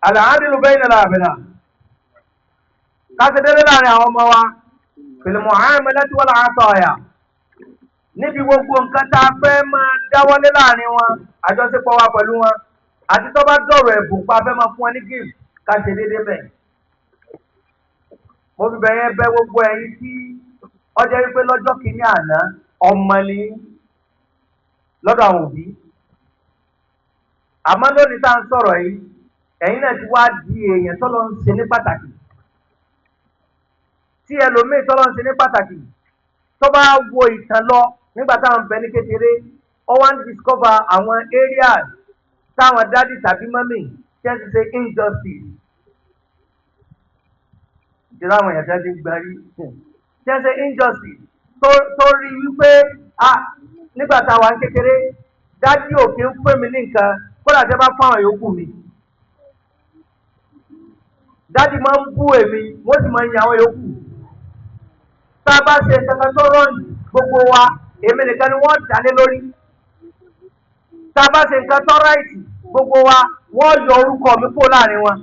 Al-adlu bayna al-abna, ká ṣe déédéé láàrin àwọn ọmọ wa, fil mu'amalati wal 'ataya, níbi gbogbo nǹkan tá a fẹ́ máa dáwọ́lé láàrin wọn, àjọṣepọ̀ wa pẹ̀lú wọn, àti tó bá dọ̀rọ̀ ẹ̀bùn pa fẹ́ máa fún wọn ní gift, ká ṣe déédéé bẹ́ẹ̀. Mo fi bẹ̀yẹn bẹ̀ gbogbo ẹ̀yin tí ọjọ́ wípé lọ́jọ́ kìíní àná ọmọ ni lọ́dọ̀ àwọn òbí. Àmọ́ lónìí tá à ń sọ̀rọ̀ yìí, ẹ̀yin náà ti wá di èèyàn tọ́lọ́ ń ṣe ní pàtàkì. Tí ẹlòmíì tọ́lọ́ ń ṣe ní pàtàkì tó bá wo ìtàn lọ nígbà táwọn bẹ ní kékeré, ó wá ń discover àwọn areas táwọn daddy tàbí mummy tí wọ́n ti ṣe injustice. Ìṣẹ̀lẹ̀ àwọn èèyàn tí wọ́n ti ń gbọ́n rí tí wọ́n ṣe injustice tó rí wípé nígbà táwa ń kékeré, daddy ò kí ń fún mi ní nǹkan, kódà tí wọ́n bá fún àwọn yòókù mi. Daddy máa ń bú èmi, wọ́n sì máa ń yan àwọn yòókù. Tá a bá ṣe nǹkan kan tó rọrùn gbogbo wa, èmi nìkan ni wọ́n dálé lórí. Tá a bá ṣe nǹkan tó right, gbogbo wa, wọ́n yọ orúkọ mi kó láàrin wọn.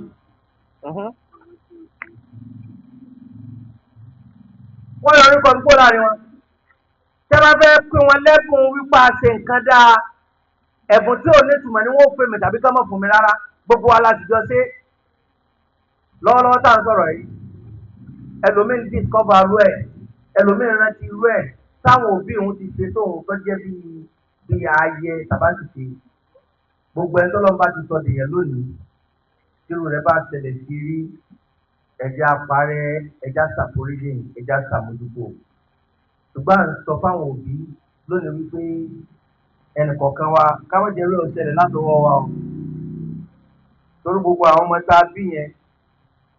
Wọ́n yọ orúkọ mi kó láàrin wọn. Tí a bá fẹ́ pín wọn lẹ́bùn wípé a ṣe nǹkan dáa, ẹ̀bùn tí ò ní ìtumọ̀ ni wọ́n pè mí tàbí ká má fún mi rárá. Gbogbo wa la sì jọ ṣe. Lọ́wọ́lọ́wọ́ tá à ń sọ̀rọ̀ yìí, ẹlòmíín discover irú ẹ̀, ẹlòmíín rántí irú ẹ̀ táwọn òbí òun ti ṣe tóun tó jẹ́ bíi ààyè tàbátìṣe. Gbogbo ẹni tọ́lọ́run bá ti sọ dèèyàn lónìí, tírú rẹ̀ bá ṣẹlẹ̀ sí rí, ẹ̀jẹ̀ apárẹ́, ẹ̀jẹ̀ àṣàforíjì, ẹ̀jẹ̀ àṣàmójúkò. Ṣùgbọ́n à ń sọ fáwọn òbí lónìí wípé ẹnì kọ̀ọ̀kan wa ká má jẹ́ irú ẹ̀ ó ṣẹlẹ̀ látọwọ́ wa o. Torí gbogbo àwọn ọmọ tá a bí yẹn,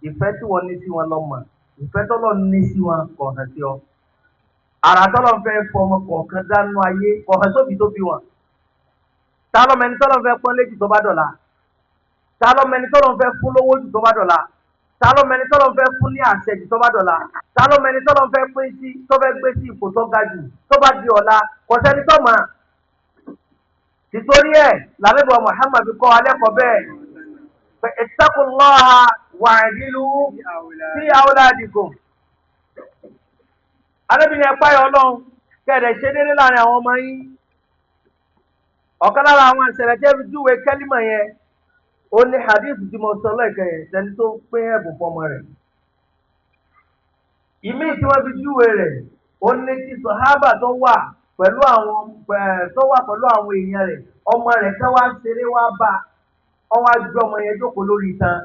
ìfẹ́ tí wọ́n ní sí wọn lọ mọ̀, ìfẹ́ tọ́lọ́run ní sí wọn kò hàn sí ọ. Àrà tọ́lọ́run fẹ́ fọmọ kọ̀ọ̀kan dánú ayé kò hàn sóbì tó bí wọn. Ta lọ́mọ ẹni tọ́lọ́run fẹ́ pọ́n léjù tó bá dọ̀la? Ta lọ́mọ ẹni tọ́lọ́run fẹ́ fún lówó jù tó bá dọ̀la? Ta lọ́mọ ẹni tọ́lọ́run fẹ́ fún ní àṣẹ jù tó bá dọ̀la? Ta lọ́mọ ẹni tọ́lọ́run fẹ́ pín sí tó fẹ́ gbé sí ipò tó ga jù tó bá di ọ̀la? Kò sẹ́ni tó mọ̀. Tìtorí ẹ̀ làbẹ́bọ̀ Muhammad fi kọ́ alẹ́ kọ́ bẹ́ẹ̀. Ittaqullaha wa'dilu fi awladikum. Arábìnrin ẹ̀pá yọ ọlọ́run kẹ̀rẹ̀ ṣe déédéé láàrin àwọn ọmọ yín. Ọ̀kan lára àwọn ìṣẹ̀lẹ̀ tí ẹ fi júwe kẹ́límọ̀ yẹn, ó ní hadith tí mo sọ lẹ́ẹ̀kan yẹn, sẹ́ni tó pín ẹ̀bùn fọmọ rẹ̀. Ìmí tí wọ́n fi júwe rẹ̀, ó ní ti sọ̀hábà tó wà pẹ̀lú àwọn tó wà pẹ̀lú àwọn èèyàn rẹ̀, ọmọ rẹ̀ ká wá ṣeré wá bá ọ wá gbé ọmọ yẹn jókòó lórí itan.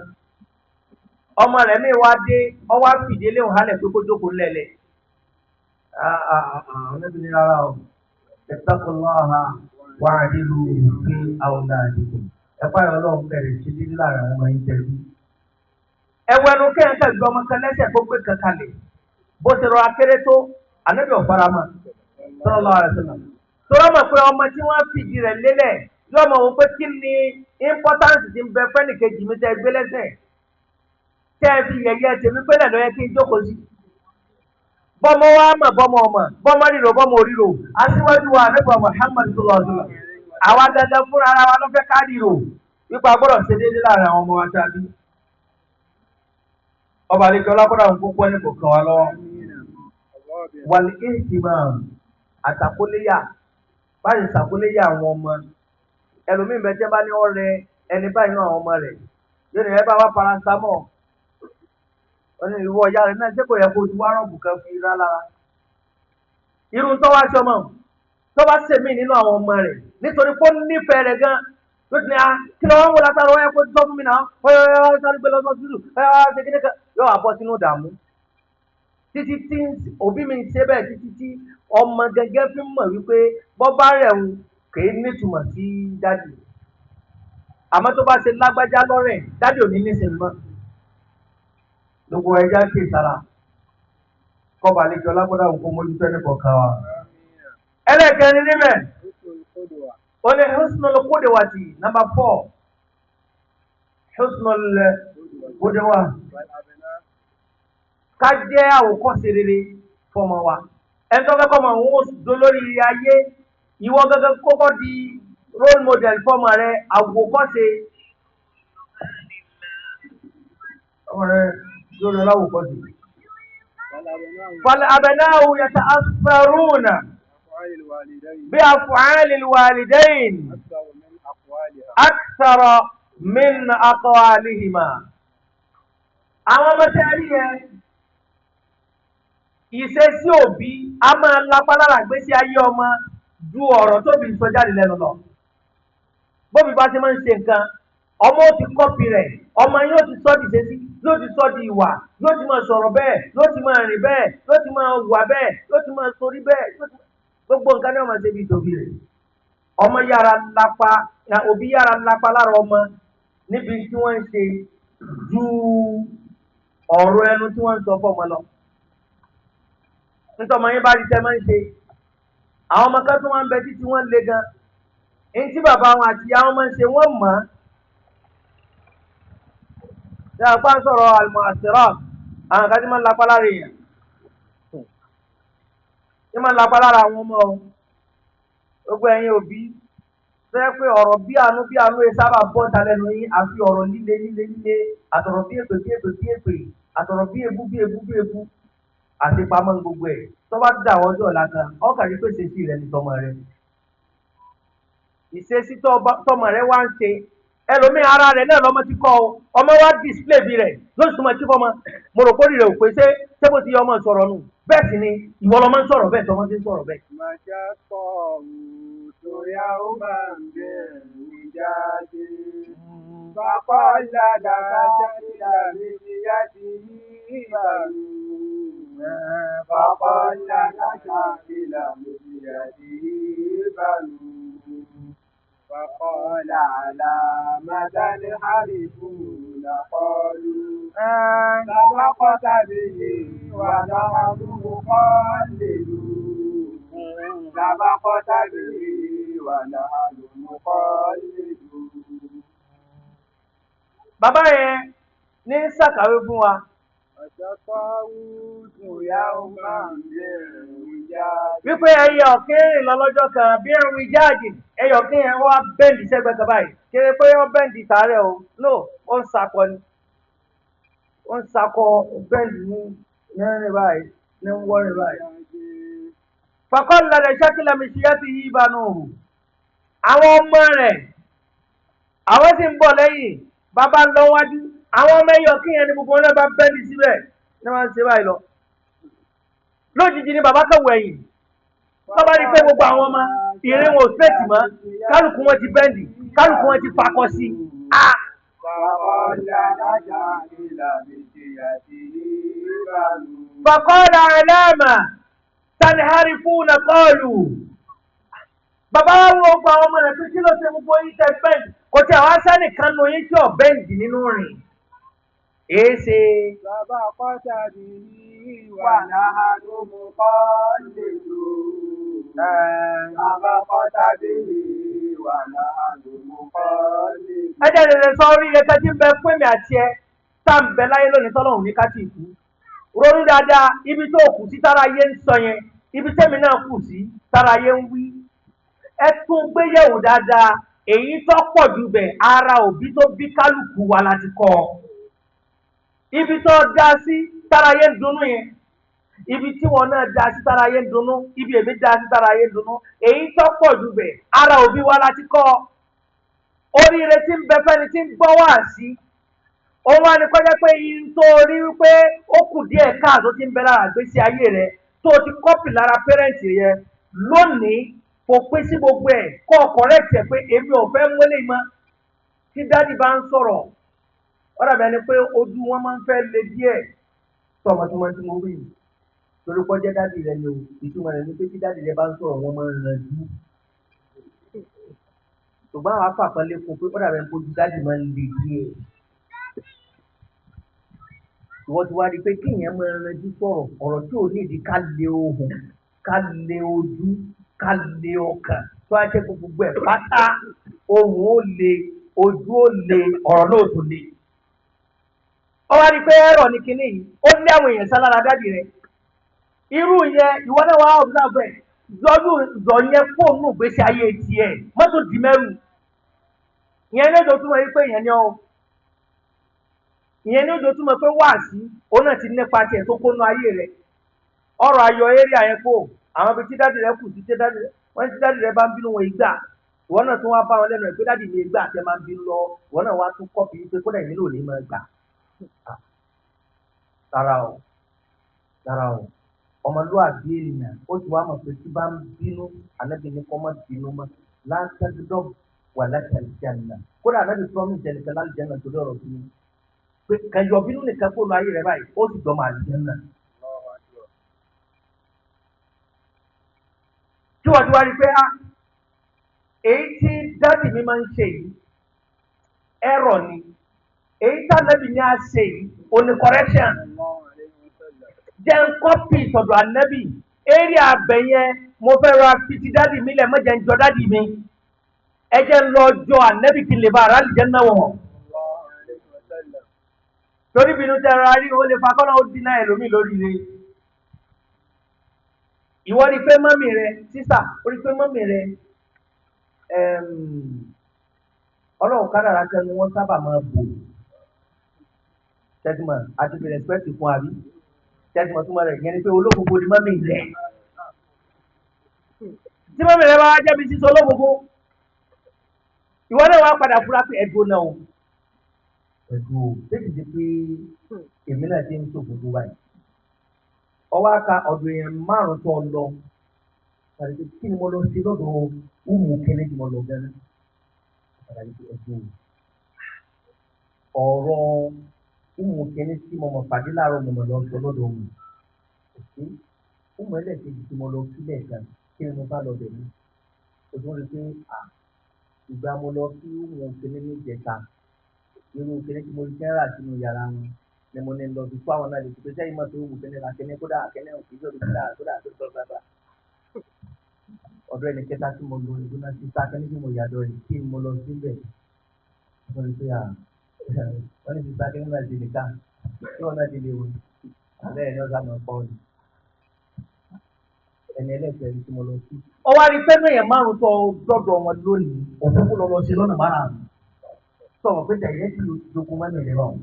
Ọmọ rẹ̀ míì wá dé, ọ wá fìdí léhùn hálẹ̀ pé kó jókòó lẹ̀lẹ̀. Ọlọ́bìnrin rárá o, ittaqullaha wa'dilu fi awladikum. Ẹ̀pá ìyá ọlọ́run bẹ̀rẹ̀ sí dídí láàrin àwọn ọmọ yín tẹ̀lé. Ẹwẹ́nu kẹ́hìnkẹ́ gbé ọmọ kan lẹ́sẹ̀ kó gbé kan kalẹ̀. Bó ṣe rọra kéré tó, Ànábì ò faramọ́. Sallallahu alaihi wasallam. Tọ́lá mọ̀ pé ọmọ tí wọ́n fìdí rẹ̀ lélẹ̀ yóò mọ̀ wọ́n pé kí ni importance ti ń bẹ fẹ́nìkejì mi tẹ́ gbé lẹ́sẹ̀. Tẹ́ ẹ fi yẹ̀yẹ́ tèmi pélé ló yẹ kí n jókòó sí. Bọ́mọ wa mọ̀ bọ́mọ ọmọ, bọ́mọ ríro bọ́mọ òríro. Aṣíwájú wa Ànábì Muhammad sallallahu alaihi wasallam. Àwa dandan fúnra ara wa ló fẹ́ ká ríro. Wípé a gbọ́dọ̀ ṣe déédéé láàrin àwọn ọmọ wa tàbí. Ọba àlejò ọlákọ́dà ń kókó ẹni kọ̀ọ̀kan wa lọ́wọ́. Wal ihtimam àtàkóléyà, báyìí ṣàkóléyà àwọn ọmọ. Ẹlòmíì bẹ tẹ́ bá ní ọ̀rẹ́ ẹni báyìí náà àwọn ọmọ rẹ̀. Yóò ní ẹ bá wá paracetamol. Ó ní ìwọ ìyá rẹ̀ náà ṣé kò yẹ kó o ti wá rọ̀bù kan fi rá lára. Irun tó wá ṣọmọ tó bá ṣèmí nínú àwọn ọmọ rẹ̀ nítorí pé ó nífẹ̀ẹ́ rẹ̀ gan. Ló ti ní a kí ló wọ́n wò látara wọ́n yẹ kó sọ fún mi náà, wọ́n yẹ wọ́n sáré gbé lọ sọ́sítù, wọ́n yẹ wọ́n ṣe kíní kan, yóò wá bọ́ sínú ìdààmú. Títí tí òbí mi ń ṣe bẹ́ẹ̀ títí tí ọmọ gẹ́gẹ́ fi mọ̀ wípé bọ́ bá rẹ̀ ń kèé nítumọ̀ sí daddy. Àmọ́ tó bá ṣe lágbájá lọ́rẹ̀, daddy ò ní nísìnyí mọ́. Gbogbo ẹja ń kè sára. Kọ́ba àlejò ọlágbọ́dá òun kó mójútó ẹnì kọ̀ọ̀kan wa. Ẹlẹ́kẹ̀rin níbẹ̀, ó ní husnul qudwati number 4. Husnul qudwa. Ká jẹ́ àwòkọ́ṣe rere fọmọ wa. Ẹni tó fẹ́ kọ́ ọmọ òun ó dolórí ayé, ìwọ gẹ́gẹ́ kọ́kọ́ di role model fọmọ rẹ, àwòkọ́ṣe. Ọmọ rẹ yóò rẹ láwùkọ́ sí. فالأبناء يتأثرون بأفعال الوالدين أكثر من أقوالهما. Àwọn ọmọ tí a rí yẹn, ìṣesí òbí a máa lápá lára ìgbésí ayé ọmọ ju ọ̀rọ̀ tóbi sọ jáde lẹ́nu lọ. Bóbi bá ti máa ń ṣe nǹkan, ọmọ ó ti copy rẹ̀, ọmọ yóò ti sọ di ìṣesí, yóò ti sọ di ìwà, yóò ti máa sọ̀rọ̀ bẹ́ẹ̀, yóò ti máa rìn bẹ́ẹ̀, yóò ti máa wà bẹ́ẹ̀, yóò ti máa sorí bẹ́ẹ̀, gbogbo nǹkan ní ọmọ ṣe bí tóbi rẹ̀. Ọmọ yára lápá, òbí yára lápá lára ọmọ níbi tí wọ́n ń ṣe ju ọ̀rọ̀ ẹnu tí wọ́n ń sọ fọ́mọ lọ. Nítorí ọmọ yín bá rí tẹ́ máa ń ṣe, àwọn ọmọ kan tó wọ́n ń bẹ títí wọ́n le gan. Ní tí bàbá wọn àti ìyá wọn máa ń ṣe, wọ́n mọ̀ ọ́n. Ṣé àpá ń sọ̀rọ̀ al-mu'assirat, àwọn kan tí máa ń lápá lára èèyàn. Tí máa ń lápá lára àwọn ọmọ o. Gbogbo ẹ̀yin òbí, tó yẹ pé ọ̀rọ̀ bí àánú bí àánú ẹ sábà bọ́ ta lẹ́nu yín, àfi ọ̀rọ̀ líle líle líle, àtọ̀rọ̀ bí èpè bí èpè bí èpè, àtọ̀rọ̀ bí ebú bí ebú bí ebú, àti pamọ́ gbogbo ẹ̀. Tó bá dà wọ́n ọjọ́ ọ̀la kan, ọkà rí pé ìṣesí rẹ ni tọmọ rẹ. Ìṣesí tọmọ rẹ wá ń ṣe, ẹlòmíì ara rẹ̀ náà lọ́mọ ti kọ́ ọ, ọmọ wa display bí rẹ̀ lóṣù tó máa ti fọmọ. Mo rò pé rẹ̀ ò pé ṣé ṣé bó ti yẹ ọmọ sọ̀rọ̀ nù. Bẹ́ẹ̀ sì ni ìwọ lọmọ ń sọ̀rọ̀ bẹ́ẹ̀, tọmọ ti ń sọ̀rọ̀ bẹ́ẹ̀. فقال على مدى الحرفون قالوا سبقت به ونحن مقلدون سبقت به ونحن مقلدون. Bàbá yẹn ní sàkàwé fún wa. Wípé ẹyẹ ọ̀kín rìn lọ lọ́jọ́ kan bí ẹrù ìjáàjì, ẹyẹ ọ̀kín yẹn wá bend sẹ́gbẹ̀ẹ́ kan báyìí. Kéré pé ó bend sàárẹ̀ o, no, ó ń sakọ ni. Ó ń sakọ bend ní rìn báyìí, ní ń wọ́ rìn báyìí. Faqallada shakla mishyatihi banuhu. Àwọn ọmọ rẹ̀, àwọn sì ń bọ̀ lẹ́yìn, bàbá ń lọ wájú. Àwọn ọmọ ẹyẹ ọ̀kín yẹn ni gbogbo wọn náà bá bend síbẹ̀, ní wọ́n ń ṣe báyìí lọ. Lójijì ni bàbá kan wẹ̀yìn. Tọ́ba rí pé gbogbo àwọn ọmọ ìrìn wọn ò straight mọ́, kálukú wọn ti bend, kálukú wọn ti fakọ sí i. Faqala alama tanharifuna qalu. Bàbá wa wo gbogbo àwọn ọmọ rẹ̀ pé kí ló ṣe gbogbo yín tẹ bend, kò tí àwọn asánìkan nu yín tí ò bend nínú rìn. Èé ṣe. Bàbá kọ́tà bí wà láàánú mú kọ́ lè lò. Bàbá kọ́tà bí wà láàánú mú kọ́ lè lò. Ẹ jẹ́ lè sọ oríire kan tí ń bẹ fún èmi àti ẹ tá ń bẹ láyé lónìí tọ́lọ́hùn ní ká tì kú. Ronú dáadáa, ibi tó kù sí tára ayé ń sọ yẹn, ibi tẹ́mi náà kù sí tára ayé ń wí. Ẹ tún gbéyẹ̀wò dáadáa, èyí tó pọ̀ jù bẹ̀ ara òbí tó bí kálukú wa láti kọ́ ọ. Ibi tó dá sí tára ayé ń dunnú yẹn, ibi tí wọn náà dá sí tára ayé ń dunnú, ibi èmi dá sí tára ayé ń dunnú, èyí tó pọ̀ jù bẹ̀ ara òbí wa láti kọ́ ọ. Oríire tí ń bẹ fẹ́ni tí ń gbọ́ wá sí, òun wá ní kọjá pé ihun tó rí wípé ó kù díẹ̀ káàtó tí ń bẹ lára ìgbésí ayé rẹ tó o ti copy lára parent rẹ lónìí, kò pín sí gbogbo ẹ̀ kọ́ ọ correct ẹ̀ pé èmi ò fẹ́ mọ́lẹ̀ mọ́. Tí daddy bá ń sọ̀rọ̀, ó dàbí ẹni pé ojú wọn máa ń fẹ́ le díẹ̀. Tó ọmọ tí wọ́n ti mú wí torí kọjá daddy rẹ ni o, ìtumọ̀ rẹ̀ ni pé tí daddy rẹ bá ń sọ̀rọ̀ wọ́n máa ń ranjú. Ṣùgbọ́n àwọn afàpọ́nlé kún pé ó dàbí ẹni pé ojú daddy máa ń le díẹ̀. Ìwọ ti wá rí i pé kéèyàn máa ranjú sọ̀rọ̀ ọ̀rọ̀ tí ò ní ìdí ká lé ohùn, ká lé ojú, ká lé ọkàn, tó á jẹ́ gbogbo ẹ̀ pátá, ohùn ó le, ojú ó le, ọ̀rọ̀ náà ó tún le. Ó wá rí i pé ẹ̀rọ ní kinní yìí, ó lé àwọn èèyàn sá lára daddy rẹ̀. Irú yẹn, ìwọ náà wá observe ẹ̀, yọjú yọ yẹn fóònù ìgbésí ayé tiẹ̀, mọ́tò dì mẹ́rù. Ìyẹn ní èdè túmọ̀ yìí pé ìyẹn ni ọ́. Ìyẹn ní ojú túmọ̀ pé wáàsí òun náà ti nípa tiẹ̀ tó kónú ayé rẹ̀. Ọ̀rọ̀ ayọ̀ eré àyẹn kó àwọn ibi tí dádì rẹ̀ kù sí, tí dádì rẹ̀ wọ́n ti dádì rẹ̀ bá ń bínú wọn ìgbà, ìwọ náà tún wá bá wọn lẹ́nu ẹ̀ pé dádì mi ìgbà tẹ máa ń bínú lọ, ìwọ náà wá tún kọ́pì pé kódà èmi náà ò ní máa gbà. Rárá o, rárá o, ọmọlúwàbí ènìyàn ó ti wá mọ̀ pé tí bá ń bínú, ànábì ní kọ́ mọ́ bínú mọ́ látàdúdọ̀ wà látàlí jẹ́nà. Kódà ànábì promise ẹnìkan láti jẹ́nà torí ọ̀rọ̀ bínú pé kẹyọ bínú nìkan kó lọ ayé rẹ báyìí, ó sì dọ́mọ àlùjánnà. Tí wọ́n ti wá rí pé á èyí tí dádì mi máa ń ṣe yìí ẹ̀rọ ni, èyí tí ànábì ní á ṣe yìí ó ní correction. Jẹ́ ń kọ́pì ìtọ̀dọ̀ ànábì eré abẹ yẹn, mo fẹ́ ra fi ti dádì mi lẹ̀, mọ́jẹ́ ń jọ dádì mi, ẹ jẹ́ ń lọ jọ ànábì kí n lè ba ara àlùjánnà wọ̀. Torí bínú tẹ ra rí, ó lè fa kọ́nà ó dínà ẹlòmíì lórí rẹ. Ìwọ rí pé mọ́mì rẹ sísà, ó rí pé mọ́mì rẹ, ọlọ́run kádàrá kẹnu wọn sábà máa bò. Tẹ́tìmọ̀ àti fi respect fún àbí tẹ́tìmọ̀ túmọ̀ rẹ̀ yẹn ni pé olófòfò ni mọ́mì rẹ. Tí mọ́mì rẹ bá wá jẹ́bi sísọ olófòfò, ìwọ náà wá padà fura pé ẹ̀dùn náà o, ẹ̀dùn o, tètè di pé èmi náà ti ń sọ gbogbo báyìí. Ọwọ́ aka ọ̀dọ̀ èèyàn márùn-ún tó lọ, tàbí pé kí ni mo lọ sí lọ́dọ̀ umu kẹ́ni tí mo lọ gánà? Tàbí pé ẹ̀dùn o, ọ̀rọ̀ umu kẹ́ni tí mo mọ̀ pàdé láàárọ̀ mo mọ̀ lọ sọ lọ́dọ̀ umu. Òkè umu ẹlẹ́ẹ̀kejì tí mo lọ sílẹ̀ kan, kí ni mo bá lọ bẹ̀ mí? O tún rí pé à ìgbà mo lọ sí umu kẹ́ni ní ìjẹta, irú kẹ́ni tí mo rí kẹ́rà sínú yàrá wọn ni mo ní lọ sí fún àwọn náà lè fi sẹ́yìn mọ̀ pé umu kẹ́ni ra kẹ́ni kódà kẹ́ni òkè tó kódà kódà tó tọ́ bàbà. Ọ̀dọ̀ ẹni kẹta tí mo lọ ìlú náà ti sá kẹ́ni tí mo yàdọ̀ rẹ̀ kí ni mo lọ síbẹ̀. Wọ́n rí pé à wọ́n ní ti sá kẹ́ni náà ti lè ká tí wọ́n náà ti lè wò abẹ́ ẹ̀ ní ọ̀sán máa pọ̀ ni. Ẹni ẹlẹ́sẹ̀ tí mo lọ sí. Ọwọ́ àrí pẹ́ẹ́nù yẹn márùn-ún tó dọ́dọ̀ wọn lónìí, òfófó lọ lọ sí lọ́nà márùn-ún. Sọ̀rọ̀ pé tẹ̀yẹ́ ti jogun mọ́nà ìlera wọn.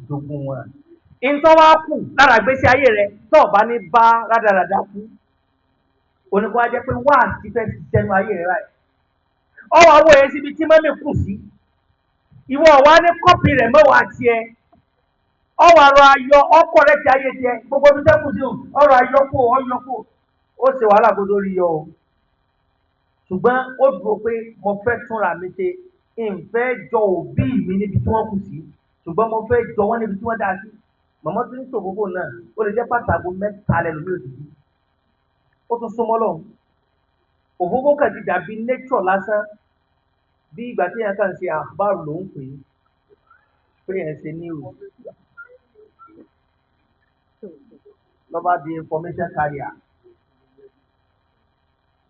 Jogun wọn. Ìtọ́ wa kù lára ìgbésí ayé rẹ tó o bá ní bá rádaràda kú. Oníkó wa jẹ́ pé wá àti fẹ́ ṣiṣẹ́ nu ayé rẹ báyìí. Ọwọ́ àwọn èèyàn síbi tí mọ́mì kù sí. Ìwọ wá ní kọ́pì rẹ̀ mọ́wàá tiẹ̀. Ọwọ́ àrò ayọ̀ ọkọ̀ rẹ̀ ti ayé tiẹ̀. Gbogbo ibi tẹ́ kù sí o. Ọrọ̀ ayọ̀ kù ọyọ̀ kù. Ó ṣe wàhálà kó tó rí yọ o. Ṣùgbọ́n ó dúró pé mo fẹ́ túnra mi ṣe, ìfẹ́ jọ òbí mi níbi tí wọ́n kù sí, ṣùgbọ́n mo fẹ́ jọ wọ́n níbi tí wọ́n dá sí. Màmá tó ń sòfófó náà, ó lè jẹ́ pàtàkì mẹ́ta lẹ́nu mi ò sì bí. Ó tún súnmọ́ lọ́hùn. Òfófó kàn ti dàbí nature lásán, bí ìgbà tí èèyàn kàn ṣe àbárò ló ń pè é, pé èèyàn ṣe news. Lọ́ba di information carrier.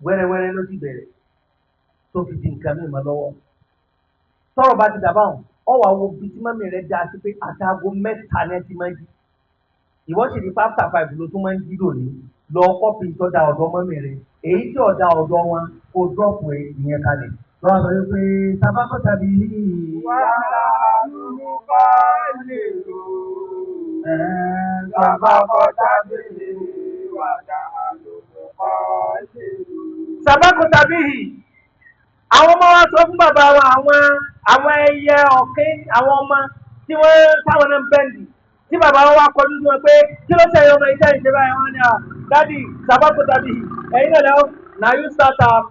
Wẹ́rẹ́wẹ́rẹ́ ló ti bẹ̀rẹ̀ tó fi di nǹkan mímọ́ lọ́wọ́. Tọ́rọ̀ bá ti dàbà hàn, ọwọ́ àwọn òbí tí mọ́mì rẹ̀ dá sí pé àtàgò mẹ́ta ni ẹ ti máa ń jí. Ìwọ sì ní after 5 ló tún máa ń jí lónìí. Lọ kọ́pì tó da ọ̀dọ̀ mọ́mì rẹ̀. Èyí tí ọ̀dà ọ̀dọ̀ wọn kò dọ́ọ̀pù ìyẹn kalẹ̀. Lọ́wọ́ sọ wípé sábàkọ́ tàbí Wàhálà ló bá lè lò. Sábàkọ́ tàbí wàhálà ló bá lè lò. Sábàkọ́ tàbí hì. Àwọn ọmọ wa sọ fún bàbá wa àwọn ẹyẹ ọ̀kín àwọn ọmọ tí wọ́n táwọn náà ń bẹ́ǹdì tí bàbá wa kọjú sí wọn pé kí ló ṣe ọmọ iṣẹ́ ìṣe báyìí, wọ́n ní à dádì sábàkọ́ tàbí hì ẹ̀yin náà lẹ́wọ́ na you start am,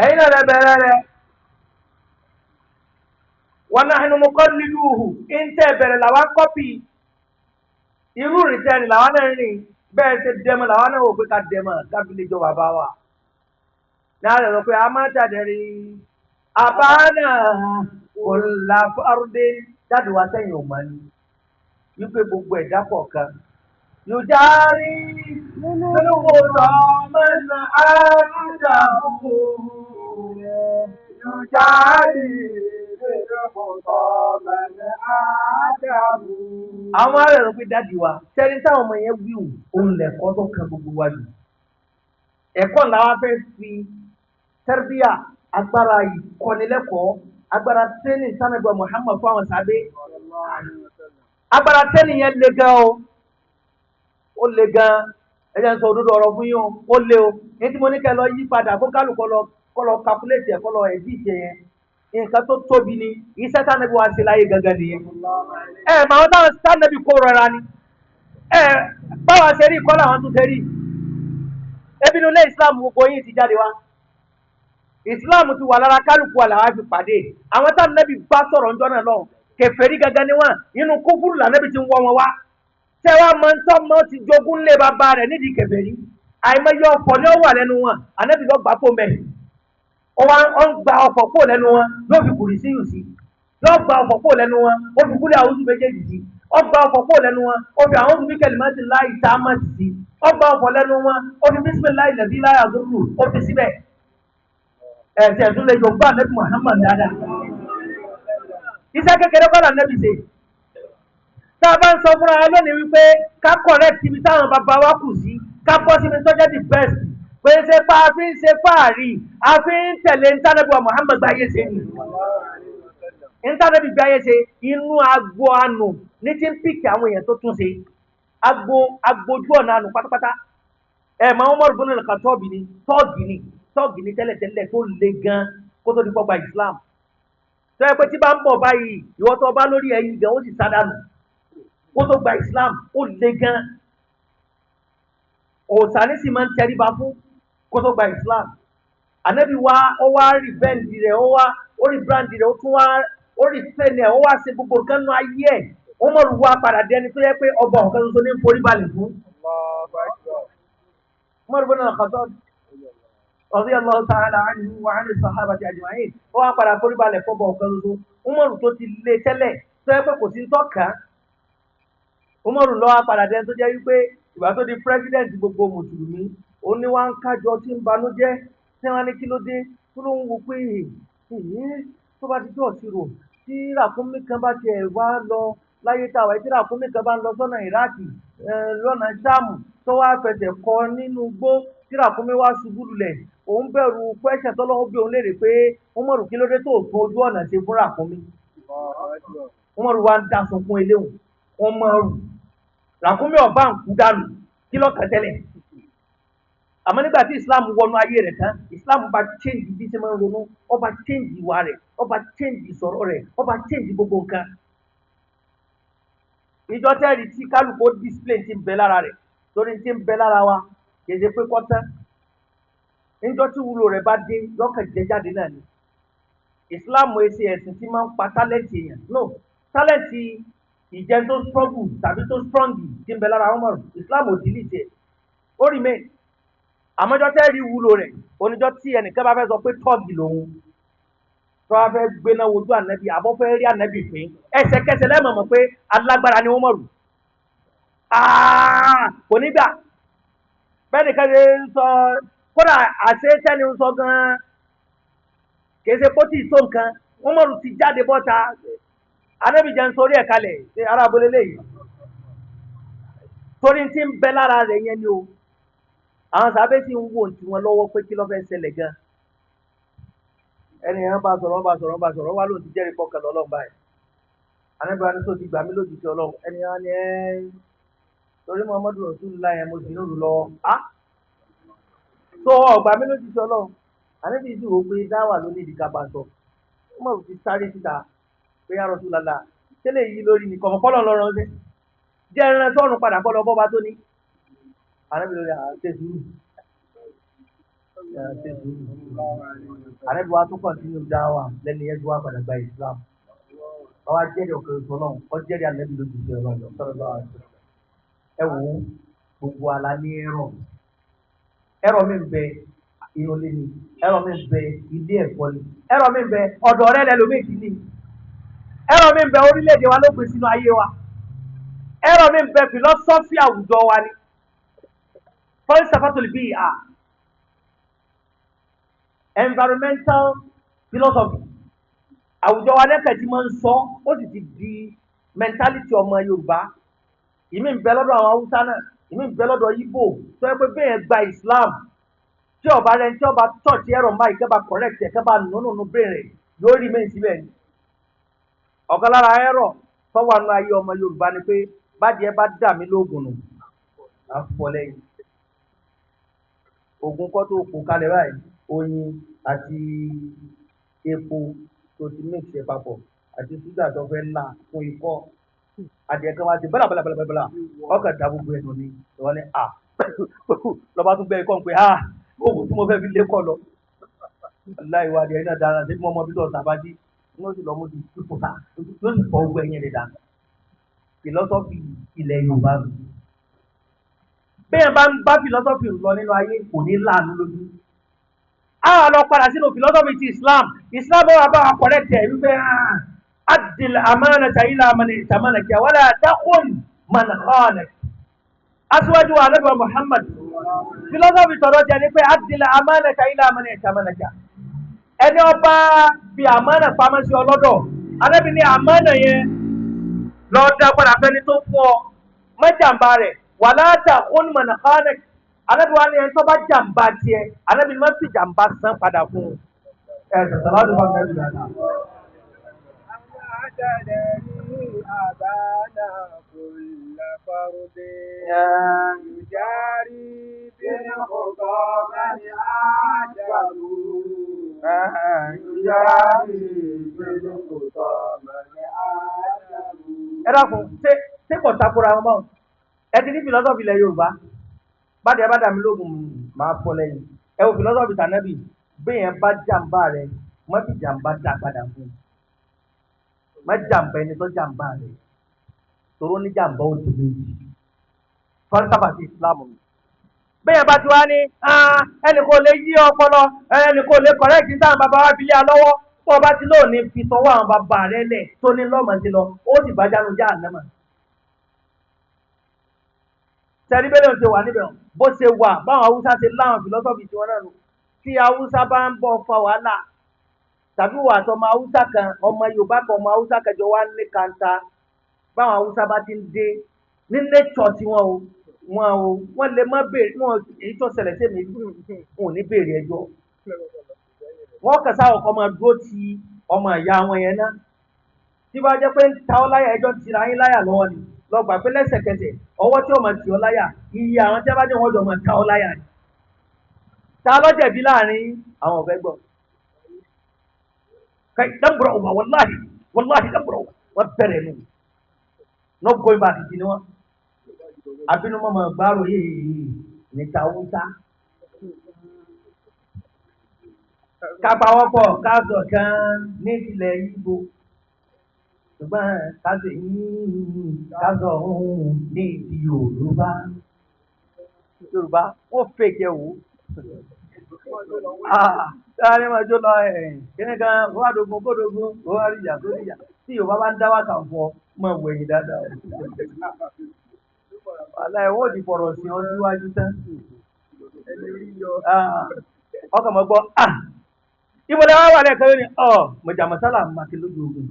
ẹ̀yin náà lẹ́ bẹ̀rẹ̀ rẹ̀ wa nahnu muqalliduhu ń tẹ́ bẹ̀rẹ̀ làwọn kọ́pì irú rìtẹ́nì làwọn náà rìn bẹ́ẹ̀ ṣe dẹ́mọ̀ làwọn náà wò pé ká dẹ́mọ̀ kábílẹ̀ jọ bàbá wa. Náà lè sọ pé a máa tàdérí àbáná kò la fárúdé jáde wá sẹ́yìn ò mọ̀ ni wípé gbogbo ẹ̀dá kọ̀ọ̀kan yóò járí nínú ọmọ àdàbò Yóò járí nínú ọmọ àdàbò. Àwọn ará rẹ̀ pé dáàdi wa sẹ́ni táwọn ọmọ yẹn wíwù òun lẹ̀kọ́ tó kan gbogbo wa jù. Ẹ̀kọ́ ńlá wa fẹ́ fi tẹ́rbíà agbára ìkọ́nilẹ́kọ̀ọ́ Agbára training sanagbọ Muhammad fún àwọn sábẹ́. Agbára training yẹn le gan o, ó le gan. Ẹ jẹ́ n sọ òdodo ọ̀rọ̀ fún yín o, ó le o. Ní tí mo ní kẹ́ lọ yí padà kó kálukọ́ lọ kọ́ lọ calculate ẹ̀, kọ́ lọ edit yẹn, nǹkan tó tóbi ni. Iṣẹ́ tánàbí wa ṣe láyé gangan nìyẹn. Ẹ mà wọn táwọn tánàbí kó rọra ni. Ẹ báwa ṣe rí kọ́ làwọn tún ṣe rí. Ebi inú ilé Islam gbogbo yín ti jáde wá. Islam ti wà lára kálukú wa làwọn fi pàdé. Àwọn tánàbí bá sọ̀rọ̀ ńjọ́ náà lọ́hùn, kèfèrí gangan ni wọ́n, inú kúfúrú lànàbí ti ń wọ́ wọn wá. Tẹ́ wá mọ ntọ́ mọ́ ti jogún lé bàbá rẹ̀ nídìí kèfèrí. Àìmọye ọ̀fọ̀ ni ó wà lẹ́nu wọn, ànábì lọ gbà pò mẹ́rin. Ó wá ń gba ọ̀fọ̀ kó lẹ́nu wọn, yóò fi kùrì sí yùsí. Yóò gba ọ̀fọ̀ kó lẹ́nu wọn, ó fi kúlẹ̀ àwùjọ méjèèjì sí. Ó gba ọ̀fọ̀ kó lẹ́nu wọn, ó fi àwọn òbí kẹlẹ̀ máa ti láì tá a máa ti sí. Ó gba ọ̀fọ̀ lẹ́nu wọn, ó fi bísímìláì lẹ̀bí láyà zúrù, ó fi síbẹ̀. Ẹ̀sẹ̀ tún lè yóò gbà nẹ́bí Muhammad dáadáa. Iṣẹ́ kékeré kọ́ là nẹ́bí ṣe. Tá a bá ń sọ fúnra wa lónìí wípé ká correct ibi táwọn bàbá wa kù sí, ká bọ́ síbi tó jẹ́ the best, pé ṣe pa a fi ń ṣe fáàrí, a fi ń tẹ̀lé ntánẹ́bí wa Muhammad gbáyé ṣe ni. Ntánẹ́bí gbáyé ṣe inú agbo àánú ní ti ń pìkì àwọn èèyàn tó tún ṣe. Agbo agbojú ọ̀nà àánú pátápátá. Ẹ máa Umar ibn al-Khattab ni, tọ́ọ̀gì ni, tọ́ọ̀gì ni tẹ́lẹ̀tẹ́lẹ̀ tó le gan kó tó di pọ́ gba Islam. Tó yẹ pé tí bá ń bọ̀ báyìí, ìwọ tó bá lórí ẹyin gan, ó sì sádànù. Kó tó gba Islam, ó le gan. Òòsà ní sì máa ń tẹríba fún kó tó gba Islam. Ànábì wa ó wá rí bẹ́ǹdì rẹ̀, ó wá ó rí bíráǹdì rẹ̀, ó tún wá ó rí sẹ́ni ẹ̀, ó wá ṣe gbogbo nǹkan nínú ayé ẹ̀. Umaru wá padà dé ẹni tó yẹ pé ọba ọ̀kan ṣoṣo ní forí balẹ̀ fún. Umar ibn al-Khattab radiyallahu ta'ala anhu wa 'ani sahabati ajma'in, ó wá padà forí balẹ̀ fọ́bọ̀ ọ̀kan ṣoṣo. Umaru tó ti lé tẹ́lẹ̀ tó yẹ pé kò sí tọ́ka. Umaru ló wá padà dé ẹni tó jẹ́ wípé ìgbà tó di president gbogbo mùsùlùmí, ó ní wá ń kájọ tí ń banújẹ́, tí wọ́n ní kí ló dé, tó ló ń wo pé èyí tó bá ti jọ́ ìṣirò tí ràkúnmí kan bá tiẹ̀ wá lọ láyé táwa, tí ràkúnmí kan bá ń lọ sọ́nà Ìráàkì lọ́nà Ṣáàmù tó wá fẹsẹ̀ kọ nínú igbó tí ràkúnmí wá ṣubú lulẹ̀, òun bẹ̀rù pẹ́ṣẹ̀ tọ́lọ́hún bí òun léèrè pé Umaru kí ló dé tó tún ojú ọ̀nà ṣe fún ràkúnmí. Umaru wá ń dá sunkún eléhùn. Umaru ràkúnmí ọba ń kú dànù kí lọ́kàn tẹ́lẹ̀. Àmọ́ nígbà tí Islam wọnú ayé rẹ̀ tán, Islam bá change bí ṣe máa ń ronú, ó bá change ìwà rẹ̀, ó bá change ìsọ̀rọ̀ rẹ̀, ó bá change gbogbo nǹkan. Ìjọ tẹ́rì tí kálukú display ti ń bẹ lára rẹ̀, torí ti ń bẹ lára wa kì í ṣe pé kọ́tán. Níjọ́ tí wúlò rẹ̀ bá dé, lọ́kàn jẹ jáde náà ni. Islam ṣe ẹ̀sìn tí máa ń pa talent èèyàn. No, talent ìjẹun tó struggle tàbí tó strong ti ń bẹ lára Umaru, Islam ò delete ẹ̀, ó remain. Àmọ́jọ́ tẹ́ rí wúlò rẹ̀, oníjọ́ tí ẹnìkan bá fẹ́ sọ pé tọ́ọ̀gì lòun, tó bá fẹ́ gbéná wojú ànábì, àbọ̀ fẹ́ rí ànábì fín, ẹsẹ̀kẹsẹ̀ lẹ́mọ̀ mọ̀ pé alágbára ni Umaru. Kò ní gbà. Bẹ́ẹ̀ nìkan ṣe ń sọ, kódà àṣẹ tẹ́ni ń sọ gan-an, kì í ṣe pé ó tì tó nǹkan, Umaru ti jáde bọ́ta, ànábì jẹ́ ń sórí ẹ̀ kalẹ̀, ṣe ará abúlé léyìí. Torí tí ń bẹ lára rẹ̀ yẹn ni o. Àwọn sábẹ́ sì ń wò tí wọn lọ́wọ́ pé kí ló fẹ́ ṣẹlẹ̀ gan. Ẹni yẹn bá sọ̀rọ̀, wọ́n bá sọ̀rọ̀, wọ́n bá sọ̀rọ̀, wọ́n wá lóun ti jẹ́rìí pọkàn lọ́lọ́run báyìí. Ànábì wa ní sọ ti gbà mí lójijì Ọlọ́run. Ẹni yẹn wá ní ẹ́ torí Muhammadu Rasulullah yẹn mo sì ń rù lọ. Á tó ọgbà mí lójijì Ọlọ́run. Ànábì sì wò pé dáwà ló ní ìdíkà bá sọ. Umaru ti sáré síta pé ya Rasulullah tẹ́lẹ̀ yìí lórí ni kọ̀mọ̀kọ́lọ̀ lọ́rọ̀ ṣe. Jẹ́ ẹran sọ́run padà kọ́ lọ bọ́ba tó ní. Ànábì lórí àṣẹ sùúrù. Àṣẹ sùúrù. Ànábì wa tún kọ̀ntínú dáwà lẹ́nu yẹn tó wá padà gba Islam. Wọ́n wá jẹ́rìí ọ̀kẹ́ oṣù Ọlọ́run, wọ́n jẹ́rìí Ànábì lójú sí Ọlọ́run sallallahu alaihi wasallam. Ẹ wò ó, gbogbo àlá ní ẹ̀rọ. Ẹ̀rọ mi ń bẹ inú ilé ni, ẹ̀rọ mi ń bẹ ilé ẹ̀kọ́ ni, ẹ̀rọ mi ń bẹ ọ̀dọ̀ rẹ lẹ́lòmíì ti ní. Ẹ̀rọ mi ń bẹ orílẹ̀-èdè wa ló pín sínú ayé wa. Ẹ̀rọ mi ń bẹ philosophy àwùjọ wa ni. Falsafatul bi'a, environmental philosophy. Àwùjọ wa lẹ́kẹ̀ẹ́ tí máa ń sọ, ó sì ti di mentality ọmọ Yorùbá. Ìmí ń bẹ lọ́dọ̀ àwọn Haúsá náà, ìmí ń bẹ lọ́dọ̀ Ìgbò, tó yẹ pé bẹ́ẹ̀ gba Islam, tí ọba rẹ tí ọba touch ẹ̀rọ mbáyìí kẹ́ bá correct ẹ̀, kẹ́ bá nùnú nù brain rẹ̀, Yóò rí mẹ́rin síbẹ̀ ni. Ọ̀kan lára ẹ̀rọ tọ́wọ́ àánú ayé ọmọ Yorùbá ni pé bádìẹ bá dà mí lóògùn nù, à ń fọ lẹ́yìn. Ògùn kọ́ tó kù kalẹ̀ báyìí, oyin àti epo tó ti mix ẹ̀ papọ̀ àti ṣúgà tó fẹ́ là fún ikọ́. Adìẹ kan wá sí bọ́là bọ́là bọ́là bọ́là, ọkàn dá gbogbo ẹnu ni. Ìwọ ni à lọ́ba tún gbẹ́ ikọ́ ń pè á oògùn tí mo fẹ́ fi lé kọ́ lọ. Aláìwá adìẹ náà dára sí mọ́mọ́ bí lọ́ọ̀ sábà jí. Wọ́n sì lọ mú ti tútù ká yóò sì fọ ogun ẹ̀yìn rẹ̀ dànù. Fìlọ́sọ́fì ilẹ̀ Yorùbá mi. Bẹ́ẹ̀ bá ń bá fìlọ́sọ́fì lọ nínú ayé kò ní láàánú lójú. A wà lọ padà sínú fìlọ́sọ́fì ti Islam. Islam wà bá wa correct ẹ̀ wípé adil amanata ila man itamanaka wala takhun man khanak. Aṣíwájú wa Ànábì Muhammad. Fìlọ́sọ́fì tọ̀dọ̀ jẹ́ ni pé adil amanata ila man itamanaka. Ẹni ọba fi àmánà pamọ́ sí ọlọ́dọ̀, Ànábì ní àmánà yẹn lọ dá padà fẹ́ni tó fún ọ, má jàǹbá rẹ̀, wala takhun man khanak. Ànábì wa ní ẹni tó bá jàǹbá tiẹ̀, Ànábì ní má fi jàǹbá san padà fún un. Ẹ sọ̀tàn láti bá mi dáadáa. أتدري أبانا كل فرد يجاري بالخطى من أعجبه يجاري بالخطى من أعجبه. Ẹ dákun, ṣé kò takora wọn báwọn? Ẹ ti ní fìlọ́sọ̀fì ilẹ̀ Yorùbá. Bádìí ẹ bá dàmí lóògùn máa fọ́ lẹ́yìn. Ẹ wo fìlọ́sọ̀fì tànẹ́bì, béèyàn bá jàǹbá rẹ̀, má fi jàǹbá dá padà fún un. Má jàǹbá ẹni tó jàǹbá rẹ̀, toró ní jàǹbá ó ti méjì. Falsafa ti Islam mi. Bẹ́ẹ̀ bá ti wá ní ẹnì kò lè yí ọpọlọ, ẹnì kò lè kọ̀rẹ́ẹ̀tì táwọn bàbá wa fi lé a lọ́wọ́. Tó o bá ti lóò ní fi tọwọ́ àwọn bàbá rẹ lẹ̀ tó ní lọ́mọ sí lọ, ó sì bá jánu já ànámà. Sẹ́rí bẹ́ẹ̀ ló ṣe wà níbẹ̀ bó ṣe wà báwọn Haúsá ṣe láwọn fìlọ́sọ̀fì tiwọn náà nù. Tí Haúsá bá ń bọ̀ fa wàhálà tàbí wà àtọmọ Haúsá kan, ọmọ Yorùbá kan, ọmọ Haúsá kẹjọ wá ní kanta, báwọn Haúsá bá ti ń dé ní nature tiwọn o, wọn o wọn lè má béèrè wọn èyí tó ṣẹlẹ̀ sí mi, wọn ò ní béèrè ẹjọ́. Wọn kàn sáà ọkọ máa dúró ti ọmọ ìyá wọn yẹn ná. Tí bá jẹ́ pé ń ta ọ́ láyà, ẹjọ́ tira yín láyà lọ́wọ́ ni, lọ gbà pé lẹ́sẹ̀kẹsẹ̀ ọwọ́ tí ó máa tì ọ́ láyà, iye àwọn tí a bá jẹ́ wọn jọ máa ta ọ́ láyà ni. Ta ló jẹ̀bi láàrin àwọn ọ̀fẹ́ gbọ́? Kai dan bura uba wallahi wallahi dan bura uba wọ́n bẹ̀rẹ̀ nù. No going back ni wọ́n. Abínú mọ́mọ́ gbárò yìí níta Haúsá. Kápáwọ́pọ̀ káàsọ̀ kan ní ilẹ̀ Ìgbò. Ṣùgbọ́n káàsọ̀ yìí káàsọ̀ òun ní ti Yorùbá. Yorùbá wọ́n fèkì ẹ̀ wò. Sáré máa jó lọ ẹ̀ kíní kan wọ́n á dogun kó dogun wọ́n á rí ìyà tó rí ìyà. Tí Yorùbá bá ń dá wákà fún ọ, máa wọ ẹ̀yìn dáadáa. Wàhálà ẹ̀ wọ́n ò ti fọ̀rọ̀ sí ọ síwájú tán. Ọkàn mọ̀ gbọ́, ibo lẹ wá wà lẹ́ẹ̀kan lónìí, ọ̀ mọ̀jà mọ̀sálà màkì lójú ogun.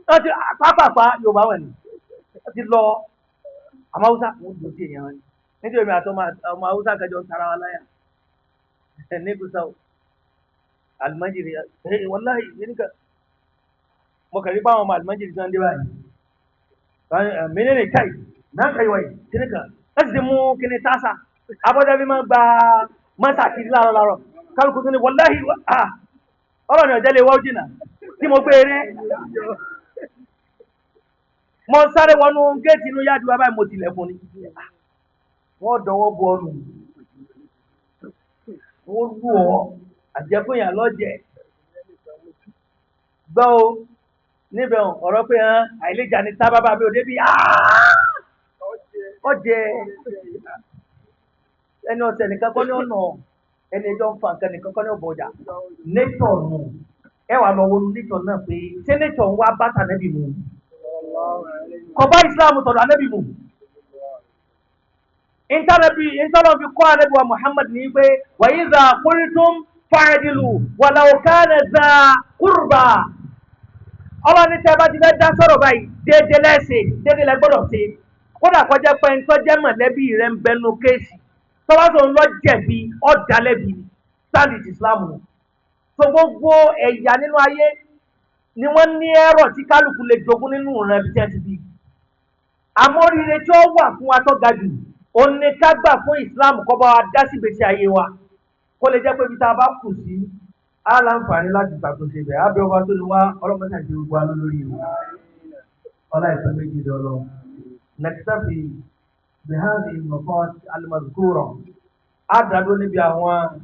Wọ́n ti pápápá Yorùbá wọ̀ ni, wọ́n ti lọ àmọ́ Haúsá wọ́n dùn sí èèyàn ni. Nítorí mi àti ọmọ Haúsá kẹjọ ń tara wa láyà. Ní Gusau, alimajiri, wàláhì, nígbà mo kàn rí báwọn ọmọ alimajiri tí wọ́n dé báyìí. Menene kai? Na kai wai, kíní kan. Láti ti mú kíní tásà. Abọ́dá bí máa gba mọ́sà kiri láàárọ̀ láàárọ̀. Kálukú tó ní wàláhì, ọ̀rọ̀ ni ọ̀jẹ̀ lè wọ́ jìnnà. Tí mo gbé eré. Mo sáré wọnú géètì inú yáàdì wa báyìí mo tilẹ̀kùn ni. Wọ́n dọwọ́ bu ọ nù. Wọ́n lù ọ́ àjẹkùnyà lọ́jẹ̀. Gbọ́ o, níbẹ̀ ọ̀rọ̀ pé hàn àìlèjà ni sábàbà bí òde bí ọjẹ́ ẹni ọ̀sẹ̀ nìkan kọ́ ní ọ̀nà ẹni ẹjọ́ ń fa nǹkan nìkan kọ́ ní ọ̀bọ̀jà. Nature nù. Ẹ wà lọ wọnú nature náà pé ṣé nature ń wá bàtà nẹ́bì mu? Kò bá Islam tọ̀dọ̀ anẹ́bì mu. Intanẹ́bì intanẹ́bì fi kọ́ anẹ́bì wa Muhammad ní pé wa idha qultum fa'dilu walau kana dha qurba. Ọlọ́ni tẹ́ bá ti fẹ́ dá sọ̀rọ̀ báyìí, déédéé lẹ́sẹ̀, déédéé lẹ gbọ́dọ̀ ṣe. Kódà kọjá pé ń tọ́jẹ́ mọ̀lẹ́bí rẹ̀ ń bẹnu kéèsì. Tọ́wọ́sọ̀ ń lọ jẹ̀bi ọ̀dà lẹ́bi ni. Stand it Islam nù. So gbogbo ẹ̀yà nínú ayé ni wọ́n ní ẹ̀rọ tí kálukú lè jogún nínú ìran ibi tí wọ́n ti bí. Àmọ́ oríire tí ó wà fún wa tó ga jù, òun ni ká gbà fún Islam kó bá wa dá sí ìgbésí ayé wa. Kó lè jẹ́ pé ibi tá a bá kù sí, á láǹfààní láti ṣàtúnṣe ibẹ̀. Ábẹ́ ọba tó ní wá ọlọ́mọdé àti gbogbo wa lórí ìlú. Ọlá ìfẹ́ méjì lọ́lọ́. Nàkítàfì bihadhi nukot al-mazkura. Á dàdó níbi àwọn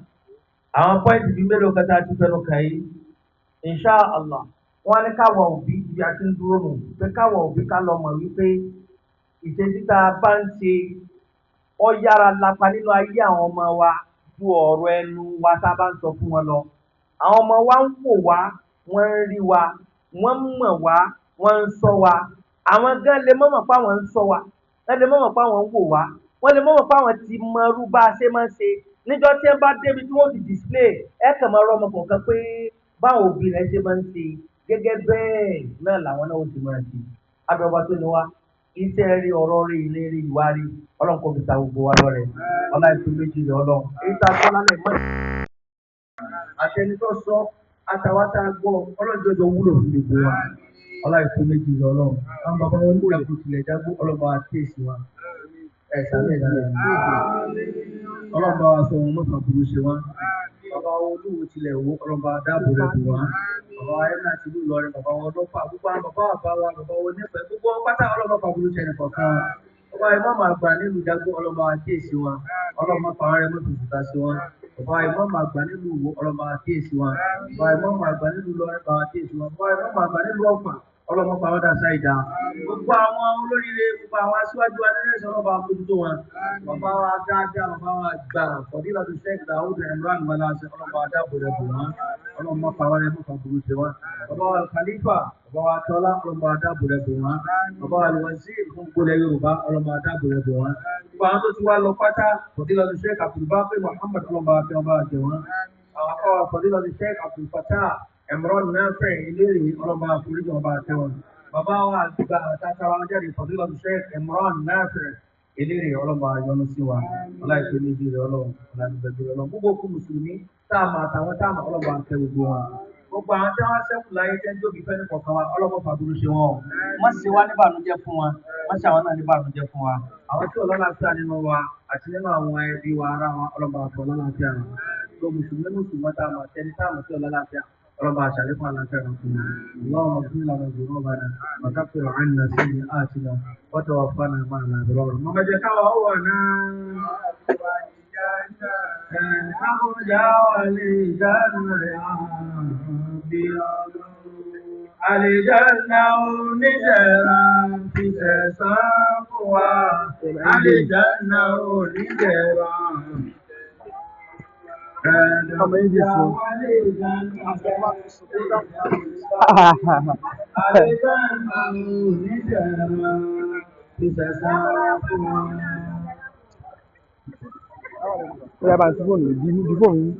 pọ́ìntì bíi mélòó kan tá a ti fẹnu kàn yìí. Insha Allah, wọ́n ní káwa òbí ibi àti ń dúró nù pé káwa òbí ká lọ mọ̀ wípé ìṣesí tá a bá ń ṣe ó yára lapa nínú ayé àwọn ọmọ wa ju ọ̀rọ̀ ẹnu wa tá a bá ń sọ fún wọn lọ. Àwọn ọmọ wa ń wò wá, wọ́n ń rí wa, wọ́n ń mọ̀ wá, wọ́n ń sọ wa. Àwọn gan lè mọ̀mọ̀ pé àwọn ń sọ wa, wọ́n lè mọ̀mọ̀ pé àwọn ń wò wá, wọ́n lè mọ̀mọ̀ pé àwọn ti mọ irú bá a ṣe máa ń ṣe. Níjọ́ tí wọ́n bá débi tí wọ́n ti display, ẹ kàn máa rọ́ ọmọ kọ̀ọ̀kan pé báwọn òbí rẹ̀ ṣe máa ń ṣe gẹ́gẹ́ bẹ́ẹ̀ náà làwọn náà ó ti máa ṣe. Abẹ́ ọba tó ní wá, iṣẹ́ rí, ọ̀rọ̀ rí, ilé rí, ìwà rí, ọlọ́run kò fi ta gbogbo wa lọ́rẹ. Ọlá ìpín méjì rẹ̀ ọlọ́run. Èyí tá a sọ lálẹ́ mọ́. Àtẹni tó sọ, àtàwọn tá a gbọ́, ọlọ́run jọjọ wúlò fún gbogbo wa. Ọlá ìpín méjì rẹ̀ ọlọ́run. Àwọn bàbá wọn ní ìjàgbó tilẹ̀ jágbó, ọlọ́run bá wa kíyèsí wa. Ẹ sàmì ẹ̀dá rẹ̀. Ọlọ́run bá wa sọ wọn mọ́fà burú ṣe wọn. Bàbá wọn olúwo tilẹ̀ wò, ọlọ́run bá wa dáàbò rẹ̀ bò wá. Bàbá wa ẹ̀mí àti ìlú Ìlọrin, bàbá wọn ọlọ́pàá, gbogbo àwọn bàbá bàbá wa, bàbá wọn onífẹ̀ẹ́, gbogbo wọn pátá ọlọ́run bá burú ṣe ẹnìkọ̀ọ̀kan wa. Bàbá ìmáàmù àgbà nílùú Jágbó, ọlọ́run bá wa kíyèsí wọn. Ọlọ́run má pa wọn rẹ́, má fi fùtà sí wọn. Bàbá ìmáàmù àgbà nílùú Ìwó, ọlọ́run bá wa kíyèsí wọn. Bàbá ìmáàmù àgbà nílùú Ìlọrin, bá wa kíyèsí wọn. Bàbá ìmáàmù àgbà nílùú Ọ̀fà, ọlọ́run má pa wọn dà sáìdá. Gbogbo àwọn olóríire, gbogbo àwọn aṣíwájú wa nínú ẹ̀sán, ọlọ́run bá wa mójútó wọn. Bàbá wa dáadáa, bàbá wa gbà, Fadilatu Sheikh Daoud Imran Balase, ọlọ́run bá wa dáàbò rẹ̀ bò wọ́n. Ọlọ́run má pa wọn rẹ́, má fa burú ṣe wọn. Bàbá wa Khalifa, bàbá wa Tọ́lá, ọlọ́run bá wa dáàbò rẹ̀ bò wọ́n. Bàbá wa Al-Wazir fún gbólẹ̀ Yorùbá, ọlọ́run bá wa dáàbò rẹ̀ bò wọ́n. Gbogbo àwọn tó ti wá lọ pátá, Fadilatu Sheikh Abdulbaqi Muhammad, ọlọ́run bá wa tẹ́ wọn, bá wa jẹ wọ́n. Àwọn afọwà Fadilatu Sheikh Abdulfatah Imran Nafi Ìlérí, ọlọ́run bá wa foríjì wọn, bá wa tẹ́ wọn. Bàbá wa àgbà àtàtàrà wọn jáde, Fadilatu Sheikh Imran Nafi Ìlérí, ọlọ́run bá wa yọ́nú sí wa. Ọláìpẹ́ méjì rẹ̀ ọlọ́run, ọláìpẹ́ méjì rẹ̀ ọlọ́run. Gbogbo òkú mùsùlùmí táàmù àtàwọn táàmù, ọlọ́run bá wa kẹ́ gbogbo wọn. Gbogbo àwọn tí wọ́n ṣẹ́kù láyé tẹ́ ń jóbi fẹ́ ní kọ̀ọ̀kan wa, ọlọ́run fàbúrú ṣe wọn o. Má ṣe wá níbànújẹ́ fún wa, má ṣe àwọn náà níbànújẹ́ fún wa. Àwọn tí ọlọ́láfíà nínú wa àti nínú àwọn ẹbí wa, ará wa, ọlọ́run bá wa fọ ọlọ́láfíà wọn. Gbogbo mùsùlùmí mùsùlùmí táàmù àtẹni táàmù tí ọlọ́láfíà, ọlọ́run bá wa ṣàlékún àlàáfíà wọn fún wa. Allahumma ighfir lana dhunubana wa kaffir 'anna sayyi'atina wa tawaffana ma'al abrar. Mọ̀mọ́ jẹ́ káwa ó wà náà. Àkójá àlìjáná yà bí ọlọ́run. Àlìjáná onídẹ̀ra fi sẹ̀sán fún wa. Àlìjáná onídẹ̀ra. Ọmọ yìí ti sùn. Àlìjáná onídẹ̀ra fi sẹ̀sán fún wa. Ó yá, bá ń sí fóònù, di fóònù yín.